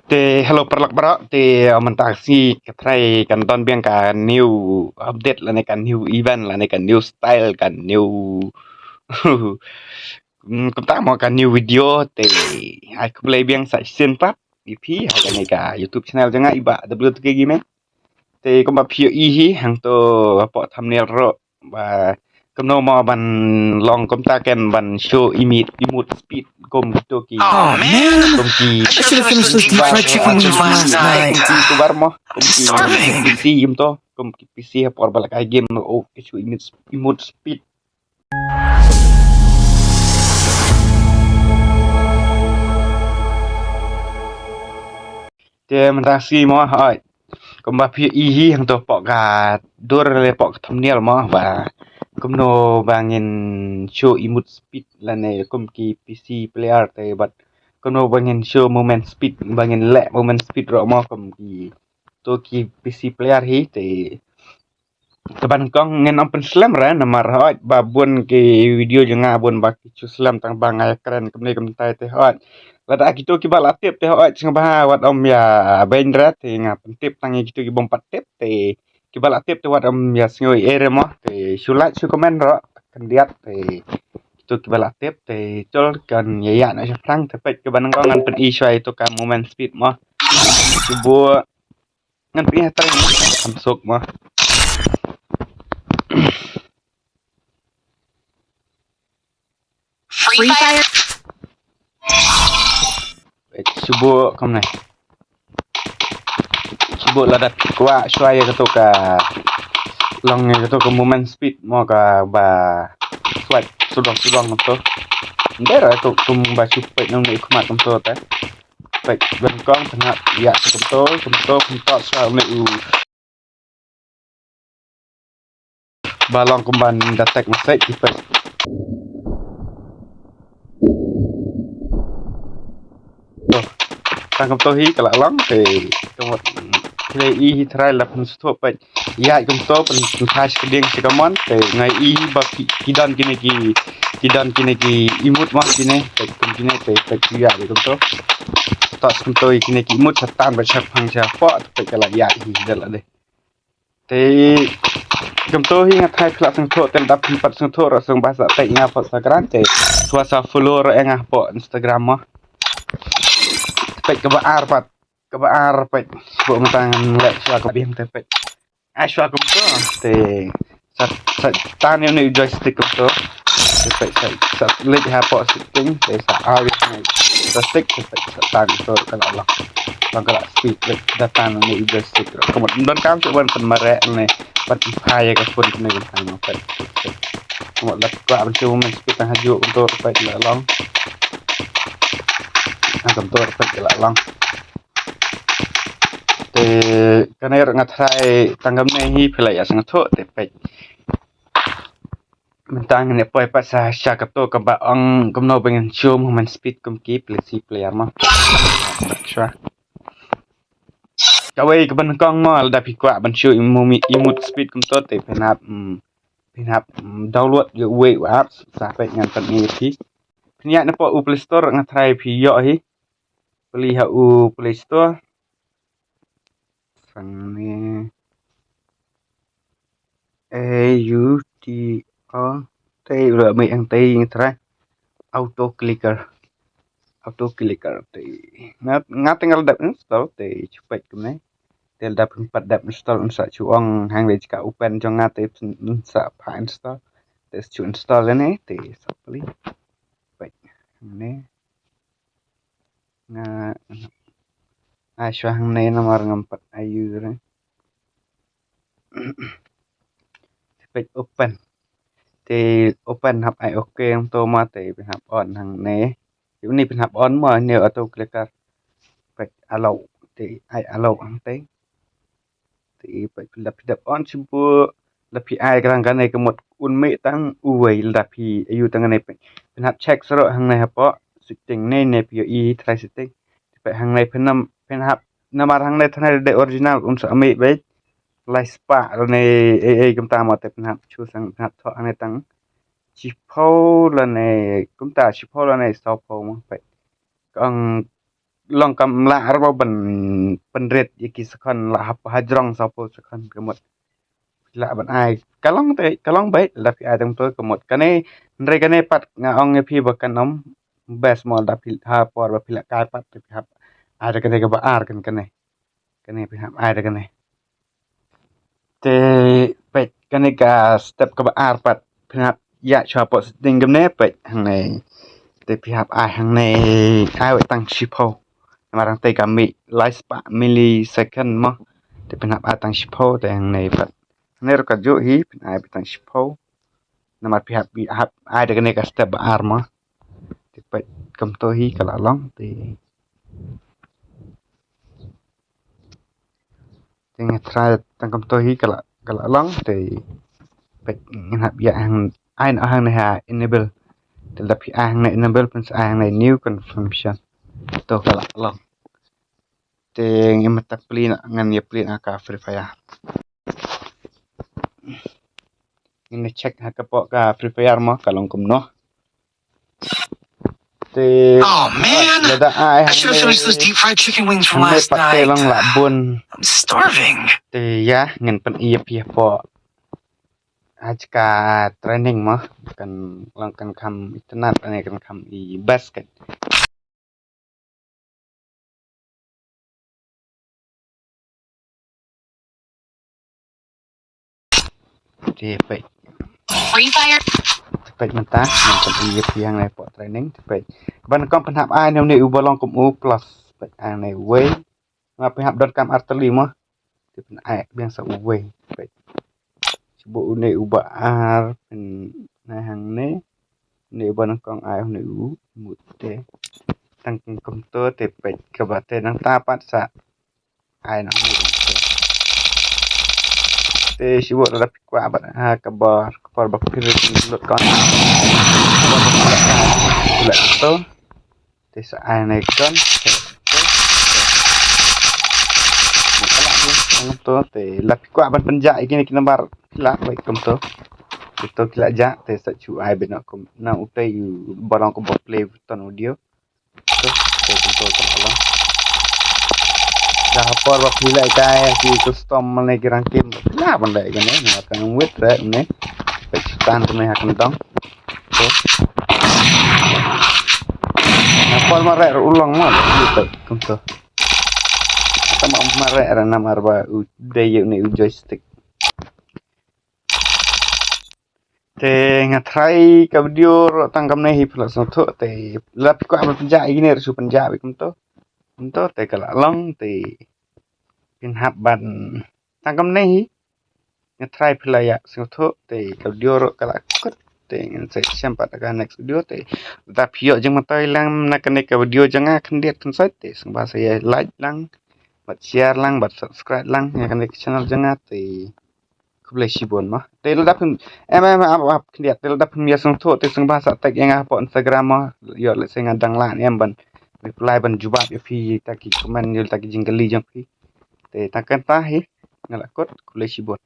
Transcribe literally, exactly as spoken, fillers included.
Te hello paralok baroh, te mynta ka sngi ka trai kan don biang ka new update lane ka new event lane ka new style ka new mm, kumta mo ka new video. Te ai khublei biang sa shisien pat ïa phi ha kane ka YouTube channel jong nga i Bah W two K Gaming. Te kumba phi ïohi hi hangto hapoh thumbnail ruh ba kumno mo ban long kumta ken ban show emit emote speed kum kito ki kum ki YouTuber mo kum ki P C kum to kum ki P C ha por ba la kai game ruh ki show emit emote speed. Te mynta sngi mo hoi kumba phi ïohi hi hangto hapoh ka dur lane hapoh ka thumbnail mo ba kumno ba ngin show emote speed lane kum ki P C player te bad kumno ba ngin show movement speed ba ngin leh movement speed ruh mo kum kito ki P C player hi. Te kaba nyngkong ngin ym pynslem re namar hoi ba bun ki video jong nga bun ba ki shu slem tang ba nga ïa kren kumne kumtai te hoi. Lada kito kiba la tip te hoi sngewbha wat ym ïa beiñ re te nga pyntip tang ïa kito ki bym pat tip te kiba la tip te wat ym ïa sngew ei ei re mo te shu like shu comment ruh khyndiat te kito kiba la tip te chol kan ïa ïa na shaphrang te peit kaba nyngkong ngan pyni shuwa ïa to ka movement speed mo. Shu buh ngan pyni ha trai mo kam suk mo. Free Fire. Shu buh kumne. Shu buh lada kwah shuwa ïa kato ka long ïa kato ka movement speed mo kaba swipe sudong sudong kumto. Nda ra to kumba shu peit nong ne khmat kumto te. Peit ban kong tengah ïa kumto kumto kumto shuwa ne u. Ba long kumban da tek message ki peit. To tang kumto hi ka la long te kumut. Khlei i hi trai la pyn suthuh peit. Ïa kumto pyn pyn thai shi kding shi kamon te ngai i hi ba ki ki don kine ki ki don kine ki emote ma kine peit kum kine te peit ïa kumto. To kumto i kine ki emote sa tan ba sa phang sa po peit ka la ïa hi da la de. Te kumto hi nga thai phi la sngewthuh te lada phim pat sngewthuh ruh sngewbha sa tag ïa nga pat Instagram te shuwa sa follow ruh ïa nga hapoh Instagram mo. Peit kaba ar pat kaba ar peit shuwa mynta ngan leh shuwa ka bim te peit. Ai shuwa kumto te sa sa tan ïa une u joystick kumto. Te peit sa sa leit hapoh setting te sa ar ïa une u joystick te peit sa tan kumto ka la long. Long ka la speed leit da tan ïa une u joystick. Kumut ym donkam shuh ban pynmareh ne ban pynphai ïa ka phone kane ban phai mo peit. Kumut lada kwah ban shu movement speed tang ha juh kumto peit la long. Ha kumto peit la long. Te kane ruh nga tharai tang kumne hi phi la ïa sngewthuh te peit. Mynta ngin ïa poi pat sa sha kato kaba ong kumno ba ngin show movement speed kum ki P C player mo. Shuwa. Kawei kaba nyngkong mo lada phi kwah ban show emote speed kumto te phin hap mm, phin hap mm, download ïa uwei u apps sa peit ngan pyni ïa phi. Phin ïaid napoh u Play Store nga tharai phi ïoh hi. Plie ha u Play Store. Sang ne A U T O te u la mih hangtei nga tharai auto clicker. Auto clicker te nga nga te nga la dep install te shu peit kumne. Te lada phim pat dep install un sa shu ong hangne jaka open jong nga te un sa pha install. Te shu install ne te sa plie. Peit hangne. Nga ai shuwa hangne namar ngam pat ai u re. Peit open. Te open hap ai okay kumto ma te phin hap on hangne. Te une phin hap on ma ne auto clicker. Peit allow te ai allow hangtei. Te peit phi dep phi dep on shu buh lada phi ai ka dang kane ka mut un mih tang uwei lada phi aiu tang kane peit. Phin hap check sa ruh hangne hapoh setting ne ne phi ïohi tharai setting. Te peit hangne phin nam phin hap namar hangne tharai dei original un sa mih beit. Lai spah lane ei ei kumta mo te phin hap choose hangne phin hap thoh hangne tang shiphew lane kumta shiphew lane sawphew mo peit. Ka ong long kam lah ruh ban pynrit ïa ki second, lah hap hajrong saphew second ka mut. Lah ban ai. Ka long te, ka long beit, lada phi ai tang to ka mut. Kane, hynrei kane pat nga ong ïa phi ba kan ym best mo lada phi ha por ba phi lah kai pat te phi hap ai da kane kaba ar kan kane. Kane phi hap ai da kane. Te peit kane ka step kaba ar pat phi hap ïa shuwa pok setting kumne peit hangne. Te phi hap ai hangne ai wei tang shiphew. Namar hangtei ka mih lai spah millisecond mo. Te phi hap ai tang shiphew te hangne pat. Hangne ruh ka juh hi phi ai wei tang shiphew. Namar phi hap, hap ai da kane ka step ba ar mo. Te peit kumto hi ka la long te. Te nga try tang kumto hi ka la, ka la long te. Peit ngin hap ïa hang ai noh hangne ha enable. Te lada phi ai hangne enable phin sa ai hangne new confirmation. To ka la long. Te ngin mynta plie noh, ngan ïa plie noh ka Free Fire. Ngin check ha ka pok ka Free Fire mo ka long kumno. Te Oh man, lada ai I should have finished those deep fried chicken wings from hangne last pat te night. Long la bun. I'm starving. Te ïa ngin pyn-i ïa phi hapoh ha ka training mo kan long kan kham itynnad ne kan kham i best kan. Te peit. Free Fire. Te peit mynta, mynta ïa phi hangne hapoh training, te peit. Ban kong phin hap ai ne une uba long kum u plus, peit hangne uwei. Nga phi hap donkam artylli mo. Te phin ai biang sa uwei, peit. Shu buh une uba ar phin ai hangne. Une uba nyngkong ai une u mut te. Tang kumto te peit kaba te nangta pat sa ai noh. Te shu buh lada phi kwah bad ha kaba, kaba ba phi rit lut kon. Kaba ba phi rit lut to. Te sa ai ne kon. Te la phi kwah ban pynjah ïa kine ki nambar phi lah beit kumto. Te to ki la jah te sa shu ai beit noh kum na utei u ba long kum ba play button audio. To, to, to, to, to, to. Da ha por ba phi leh kai ki custom mane ki rang kim. Lah ban leh kane, na tang wit re ne. Peit shu tan kane ha kyndong. To. Na por ma re u long ma, to, to, to. Tama ma re re namar ba u dei ïa une u joystick. Te nga try ka video ruh tang kumne hi phi la sngewthuh te lada phi kwah ban pynjah ïa kine ruh shu pynjah beit kumto. Kumto te ka la long te phin hap ban tang kumne hi. Nga try phi la ïa sngewthuh te ka video ruh ka la kut te ngan sa ïashem pat ha ka next video te lada phi ïoh jingmyntoi lang na kane ka video jong nga khyndiat khynsoit te sngewbha sa ïa like lang bad share lang bad subscribe lang ïa kane ka channel jong nga te. Khublei shibun mo. Te lada phin, em, em, ap, ap, khyndiat. Te lada phin ïa sngewthuh te sngewbha sa tag ïa nga hapoh Instagram mo. Ïoh lehse nga dang lah ne em ban reply ban jubab ïa phi ïa kita ki comment ïa kita ki jingkylli jong phi. Te tang kata hi nga la kut, khublei shibun.